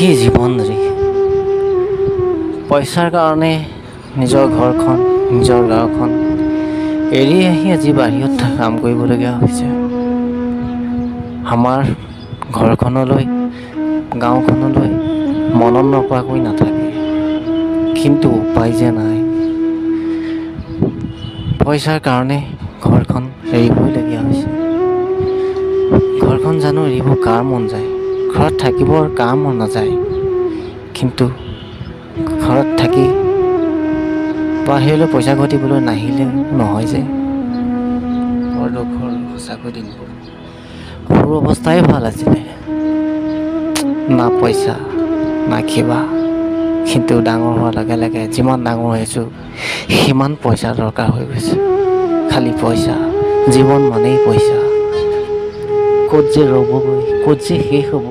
কি জীৱন ৰে! পইচাৰ কাৰণে নিজৰ ঘৰখন, নিজৰ গাঁওখন এৰি আহি আজি বাহিৰত কাম কৰিবলগীয়া হৈছে। আমাৰ ঘৰখনলৈ, গাঁওখনলৈ মনত নপৰাকৈ নাথাকে, কিন্তু উপায় যে নাই। পইচাৰ কাৰণে ঘৰখন এৰিবইলগীয়া হৈছে। ঘৰখন জানো এৰিব কাৰ মন যায়? ঘৰত থাকিবৰ কাৰ মন নাযায়? কিন্তু ঘৰত থাকি বাহিৰলৈ পইচা ঘটিবলৈ নাহিলে নহয় যে। বৰ দুখৰ সঁচাকৈ দিনবোৰ। সৰু অৱস্থাই ভাল আছিলে, না পইচা না কিবা। কিন্তু ডাঙৰ হোৱাৰ লগে লগে, যিমান ডাঙৰ হৈছোঁ, সিমান পইচা দৰকাৰ হৈ গৈছে। খালি পইচা, জীৱন মানেই পইচা। ক'ত যে ৰ'বগৈ, ক'ত যে শেষ হ'ব!